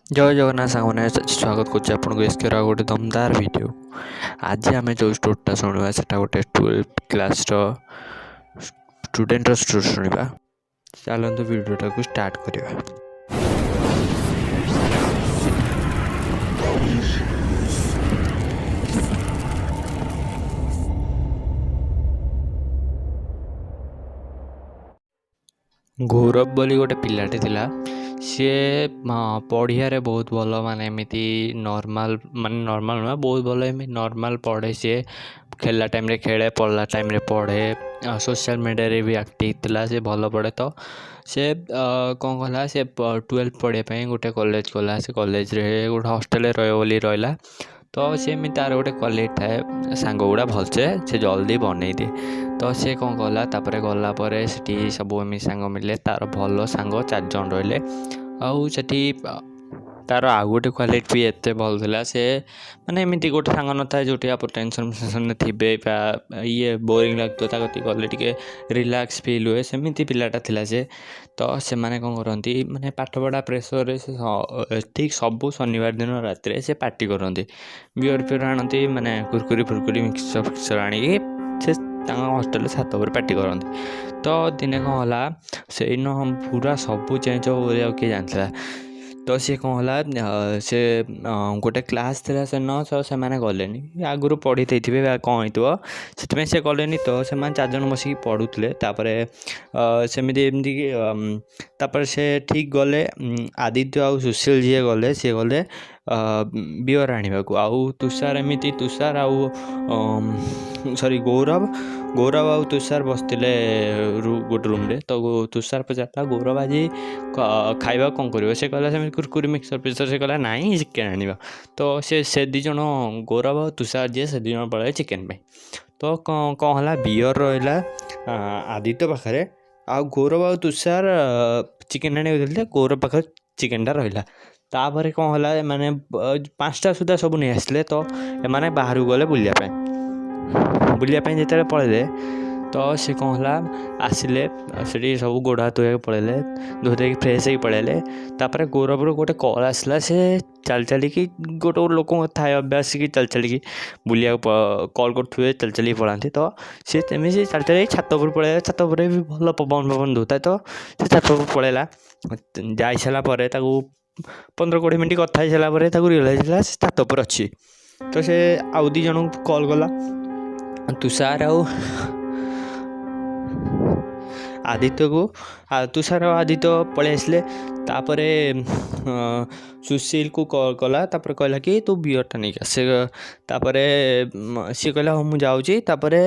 ଜୟ ଜଗନ୍ନାଥ ସାଙ୍ଗମାନେ, ସ୍ୱାଗତ କରୁଛି ଆପଣଙ୍କୁ ଏସ୍କେର ଆଉ ଗୋଟେ ଦମଦାର ଭିଡ଼ିଓ। ଆଜି ଆମେ ଯେଉଁ ଷ୍ଟୋରିଟା ଶୁଣିବା, ସେଟା ଗୋଟେ 12 କ୍ଲାସ୍ର ଷ୍ଟୁଡେଣ୍ଟର ଷ୍ଟୋରି ଶୁଣିବା। ଚାଲନ୍ତୁ, ଭିଡ଼ିଓଟାକୁ ଷ୍ଟାର୍ଟ କରିବା। ଗୌରବ ବୋଲି ଗୋଟେ ପିଲାଟେ ଥିଲା। ସିଏ ପଢ଼ିବାରେ ବହୁତ ଭଲ, ମାନେ ଏମିତି ନର୍ମାଲ୍, ମାନେ ନର୍ମାଲ୍ ନୁହେଁ, ବହୁତ ଭଲ। ଏମିତି ନର୍ମାଲ୍ ପଢ଼େ ସିଏ। ଖେଳିଲା ଟାଇମ୍ରେ ଖେଳେ, ପଢ଼ିଲା ଟାଇମ୍ରେ ପଢ଼େ। ସୋସିଆଲ୍ ମିଡ଼ିଆରେ ବି ଆକ୍ଟିଭ୍ ଥିଲା ସେ। ଭଲ ପଢ଼େ। ତ ସେ କ'ଣ କଲା? ସେ 12 ପଢ଼ିବା ପାଇଁ ଗୋଟେ କଲେଜ୍ ଗଲା। ସେ କଲେଜ୍ରେ ଗୋଟେ ହଷ୍ଟେଲରେ ରହିବ ବୋଲି ରହିଲା। ତ ସେମିତି ତା'ର ଗୋଟେ କ୍ୱାଲିଟି ଥାଏ, ସାଙ୍ଗ ଗୁଡ଼ା ଭଲସେ ସେ ଜଲ୍ଦି ବନେଇ ଦିଏ। ତ ସେ କ'ଣ କଲା? ତାପରେ ଗଲା ପରେ ସେଠି ସବୁ ଏମିତି ସାଙ୍ଗ ମିଳିଲେ। ତା'ର ଭଲ ସାଙ୍ଗ ଚାରିଜଣ ରହିଲେ। ଆଉ ସେଠି ତା'ର ଆଉ ଗୋଟେ କ୍ୱାଲିଟି ବି ଏତେ ଭଲ ଥିଲା। ସେ ମାନେ ଏମିତି ଗୋଟେ ସାଙ୍ଗ ନଥାଏ, ଯେଉଁଠି ଆପଣ ଟେନସନ୍ ଫେନସନ୍ରେ ଥିବେ ବା ଇଏ ବୋରିଂ ଲାଗୁଥିବ, ତା କତିକି ଗଲେ ଟିକେ ରିଲାକ୍ସ ଫିଲ୍ ହୁଏ, ସେମିତି ପିଲାଟା ଥିଲା ସେ। ତ ସେମାନେ କ'ଣ କରନ୍ତି, ମାନେ ପାଠପଢ଼ା ପ୍ରେସର୍ରେ ସେ ଠିକ୍ ସବୁ ଶନିବାର ଦିନ ରାତିରେ ସେ ପାର୍ଟି କରନ୍ତି। ବିୟର୍ ଫିୟର୍ ଆଣନ୍ତି, ମାନେ କୁରକୁରି ଫୁରକୁରି, ମିକ୍ସଚର୍ ଫିକ୍ସଚର୍ ଆଣିକି ସେ ତାଙ୍କ ହଷ୍ଟେଲରେ ଛାତ ଉପରେ ପାର୍ଟି କରନ୍ତି। ତ ଦିନେ କ'ଣ ହେଲା, ସେଇଦିନ ପୁରା ସବୁ ଚେଞ୍ଜ ହେବ ବୋଲି ଆଉ କିଏ ଜାଣିଥିଲା? ତ ସିଏ କ'ଣ ହେଲା, ସେ ଗୋଟେ କ୍ଲାସ୍ ଥିଲା ସେଦିନ, ତ ସେମାନେ ଗଲେନି। ଆଗରୁ ପଢ଼ି ଦେଇଥିବେ ବା କ'ଣ ହେଇଥିବ, ସେଥିପାଇଁ ସେ ଗଲେନି। ତ ସେମାନେ ଚାରିଜଣ ବସିକି ପଢ଼ୁଥିଲେ। ତାପରେ ସେମିତି ଏମିତିକି ତାପରେ ସେ ଠିକ୍ ଗଲେ। ଆଦିତ୍ୟ ଆଉ ସୁଶୀଲ ଯିଏ ଗଲେ, ସିଏ ଗଲେ ବିୟର୍ ଆଣିବାକୁ। ଆଉ ତୁଷାର ଏମିତି, ତୁଷାର ଆଉ ସରି ଗୌରବ ଆଉ ତୁଷାର ବସିଥିଲେ ଗୋଟେ ରୁମ୍ରେ। ତ ତୁଷାର ପଚାରିଲା, ଗୌରବ, ଆଜି ଖାଇବା କ'ଣ କରିବ? ସେ କହିଲା, ସେମିତି କୁରକୁରି, ମିକ୍ସଚର୍ ଫିକ୍ସଚର୍। ସେ କହିଲା, ନାଇଁ, ଚିକେନ୍ ଆଣିବା। ତ ସେ ଦୁଇ ଜଣ, ଗୌରବ ଆଉ ତୁଷାର ଯିଏ, ସେ ଦୁଇ ଜଣ ପଳେଇଲେ ଚିକେନ୍ ପାଇଁ। ତ କ'ଣ ହେଲା? ବିୟର୍ ରହିଲା ଆଦିତ୍ୟ ପାଖରେ ଆଉ ଗୌରବ ଆଉ ତୁଷାର ଚିକେନ୍ ଆଣିବାକୁ ଯାଇଥିଲେ। ଗୌରବ ପାଖରେ ଚିକେନ୍ଟା ରହିଲା। ତାପରେ କ'ଣ ହେଲା? ଏମାନେ 5ଟା ସୁଦ୍ଧା ସବୁ ନେଇ ଆସିଲେ। ତ ଏମାନେ ବାହାରକୁ ଗଲେ ବୁଲିବା ପାଇଁ। ବୁଲିବା ପାଇଁ ଯେତେବେଳେ ପଳେଇଲେ, ତ ସେ କ'ଣ ହେଲା, ଆସିଲେ, ସେଠି ସବୁ ଗୋଡ଼ ହାତ ଧୋଇବାକୁ ପଳେଇଲେ। ଧୋଇ ଧାଇକି ଫ୍ରେଶ୍ ହେଇକି ପଳେଇଲେ। ତାପରେ ଗୌରବର ଗୋଟେ କଲ୍ ଆସିଲା। ସେ ଚାଲି ଚାଲିକି, ଗୋଟେ ଗୋଟେ ଲୋକଙ୍କ ଥାଏ ଅଭ୍ୟାସ କି ଚାଲି ଚାଲିକି ବୁଲିବାକୁ, କଲ୍ କରୁଥିବେ, ଚାଲି ଚାଲିକି ପଳାନ୍ତି। ତ ସେ ସେମିତି ଚାଲି ଚାଲିକି ଛାତ ଉପରକୁ ପଳେଇଲା। ଛାତ ଉପରେ ବି ଭଲ ପବନ ଫବନ ଦେଉଥାଏ। ତ ସେ ଛାତ ଉପରକୁ ପଳେଇଲା। ଯାଇସାରିଲା ପରେ, ତାକୁ 15-20 ମିନିଟ୍ କଥା ହେଇସାରିଲା ପରେ ତାକୁ ରିଅଲାଇଜ୍ ହେଲା ସେ ଛାତ ଉପରେ ଅଛି। ତ ସେ ଆଉ ଦୁଇ ଜଣଙ୍କୁ କଲ୍ କଲା, ତୁଷାର ଆଉ ଆଦିତ୍ୟକୁ। ଆଉ ତୁଷାର ଆଉ ଆଦିତ୍ୟ ପଳେଇ ଆସିଲେ। ତାପରେ ସୁଶୀଲକୁ କଲ୍ କଲା। ତାପରେ କହିଲା କି ତୁ ବିୟର୍ଟା ନେଇକି ଆସ। ତାପରେ ସିଏ କହିଲା, ହଉ, ମୁଁ ଯାଉଛି। ତାପରେ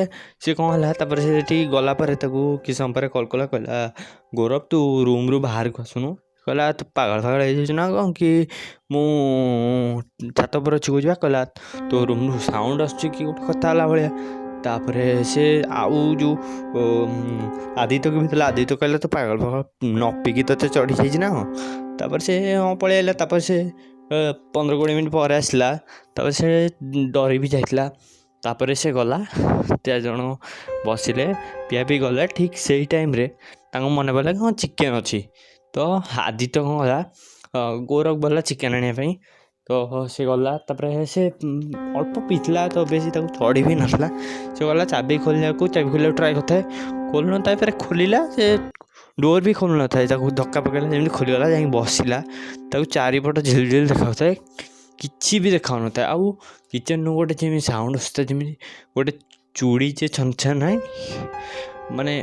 ସିଏ କ'ଣ ହେଲା? ତାପରେ ସେ ସେଠି ଗଲା ପରେ ତାକୁ କିଛି ସମୟ ପରେ କଲ୍ କଲା। କହିଲା, ଗୌରବ, ତୁ ରୁମ୍ରୁ ବାହାରକୁ ଆସୁନୁ। କହିଲା, ତୁ ପାଗଳ ଫାଗଳ ହେଇଯାଇଛୁ ନା କ'ଣ କି? ମୁଁ ଛାତ ଉପରେ ଅଛି କହୁଛି ବା। କହିଲା, ତୋ ରୁମ୍ରୁ ସାଉଣ୍ଡ ଆସୁଛି କି ଗୋଟେ କଥା ହେଲା ଭଳିଆ। ତାପରେ ସେ ଆଉ ଯେଉଁ ଆଦିତ୍ୟକୁ ବି ଥିଲା, ଆଦିତ୍ୟ କହିଲା, ତୁ ପାଗଳ ଫାଗଳ ନ ପିଇକି ତୋତେ ଚଢ଼ି ଯାଇଛି ନା କ'ଣ? ତାପରେ ସେ ହଁ ପଳେଇ ଆସିଲା। ତାପରେ ସେ 15-20 ମିନିଟ୍ ପରେ ଆସିଲା। ତାପରେ ସେ ଡରି ବି ଯାଇଥିଲା। ତାପରେ ସେ ଗଲା, ଚାରି ଜଣ ବସିଲେ, ପିଆ ପିଇ କଲେ। ଠିକ୍ ସେଇ ଟାଇମ୍ରେ ତାଙ୍କୁ ମନେ ପଡ଼ିଲା କି ହଁ, ଚିକେନ୍ ଅଛି। ତ ଆଦିତ୍ୟ କ'ଣ କଲା? ଗୌରବ ଗଲା ଚିକେନ୍ ଆଣିବା ପାଇଁ। ତ ସେ ଗଲା। ତାପରେ ସେ ଅଳ୍ପ ପିଇଥିଲା, ତ ବେଶୀ ତାକୁ ଚଢ଼ି ବି ନଥିଲା। ସେ ଗଲା ଚାବି ଖୋଲିବାକୁ। ଚାବି ଖୋଲିବାକୁ ଟ୍ରାଏ କରିଥାଏ, ଖୋଲୁନଥାଏ। ଫେରେ ଖୋଲିଲା, ସେ ଡୋର୍ ବି ଖୋଲୁନଥାଏ। ତାକୁ ଧକ୍କା ପକାଇଲା, ଯେମିତି ଖୋଲିଗଲା। ଯାଇକି ବସିଲା। ତାକୁ ଚାରିପଟ ଝିଲ୍ ଝିଲ୍ ଦେଖାଉଥାଏ, କିଛି ବି ଦେଖାଉନଥାଏ। ଆଉ କିଚେନ୍ରୁ ଗୋଟେ ଯେମିତି ସାଉଣ୍ଡ ଆସୁଥାଏ, ଯେମିତି ଗୋଟେ ଚୁଡ଼ି ଯେ ଛନ ନାହିଁ, ମାନେ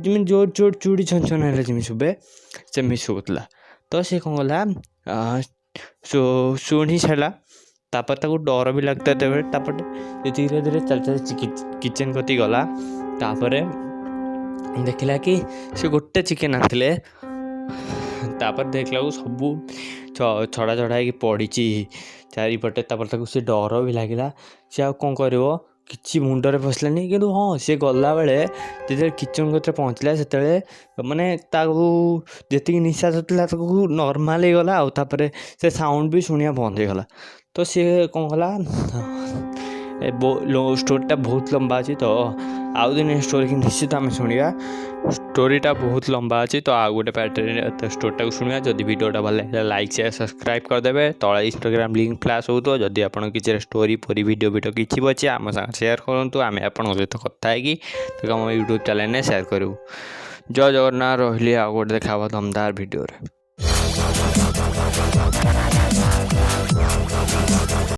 ଯେମିତି ଜୋର ଜୋର ଚୁଡ଼ି ଛନ ଛନ ହେଲେ ଯେମିତି ଶୁଭେ, ସେମିତି ଶୁଭୁଥିଲା। ତ ସେ କ'ଣ କଲା? ଶୁଣି ସାରିଲା। ତାପରେ ତାକୁ ଡର ବି ଲାଗୁଥାଏ ତେବେ। ତାପରେ ଧୀରେ ଧୀରେ ଚାଲି ଚାଲି କିଚେନ୍ କତିକି ଗଲା। ତାପରେ ଦେଖିଲା କି ସେ ଗୋଟେ ଚିକେନ୍ ଆଣିଥିଲେ। ତାପରେ ଦେଖିଲାକୁ ସବୁ ଛଡ଼ା ଛଡ଼ା ହେଇକି ପଡ଼ିଛି ଚାରିପଟେ। ତାପରେ ତାକୁ ସେ ଡର ବି ଲାଗିଲା। ସେ ଆଉ କ'ଣ କରିବ, କିଛି ମୁଣ୍ଡରେ ପଶିଲାନି। କିନ୍ତୁ ହଁ, ସେ ଗଲାବେଳେ ଯେତେବେଳେ କିଚେନ୍ କତିରେ ପହଞ୍ଚିଲା, ସେତେବେଳେ ମାନେ ତାକୁ ଯେତିକି ନିଶା ଥିଲା ତାକୁ ନର୍ମାଲ୍ ହେଇଗଲା। ଆଉ ତାପରେ ସେ ସାଉଣ୍ଡ ବି ଶୁଣିବା ବନ୍ଦ ହେଇଗଲା। ତ ସିଏ କ'ଣ କଲା? ଷ୍ଟୋରିଟା ବହୁତ ଲମ୍ବା ଅଛି। ତ ଆଉ ଦିନେ ଷ୍ଟୋରିକି ନିଶ୍ଚିତ ଆମେ ଶୁଣିବା। ଷ୍ଟୋରିଟା ବହୁତ ଲମ୍ବା ଅଛି, ତ ଆଉ ଗୋଟେ ପାର୍ଟରେ ଷ୍ଟୋରିଟାକୁ ଶୁଣିବା। ଯଦି ଭିଡ଼ିଓଟା ଭଲ ଲାଗିଲା, ଲାଇକ୍, ସେୟାର, ସବସ୍କ୍ରାଇବ୍ କରିଦେବେ। ତଳେ ଇନଷ୍ଟାଗ୍ରାମ ଲିଙ୍କ୍ ଫ୍ଲାସ୍ ହେଉଥିବ। ଯଦି ଆପଣ କିଛି ଷ୍ଟୋରି ଫୋରି, ଭିଡ଼ିଓ ଭିଡ଼ିଓ କିଛି ବି ଅଛି, ଆମ ସାଙ୍ଗେ ସେୟାର କରନ୍ତୁ। ଆମେ ଆପଣଙ୍କ ସହିତ କଥା ହେଇକି ତାକୁ ଆମ ୟୁଟ୍ୟୁବ୍ ଚ୍ୟାନେଲ୍ରେ ସେୟାର କରିବୁ। ଜୟ ଜଗନ୍ନାଥ, ରହିଲି। ଆଉ ଗୋଟେ ଦେଖା ହେବ ଦମଦାର ଭିଡ଼ିଓରେ।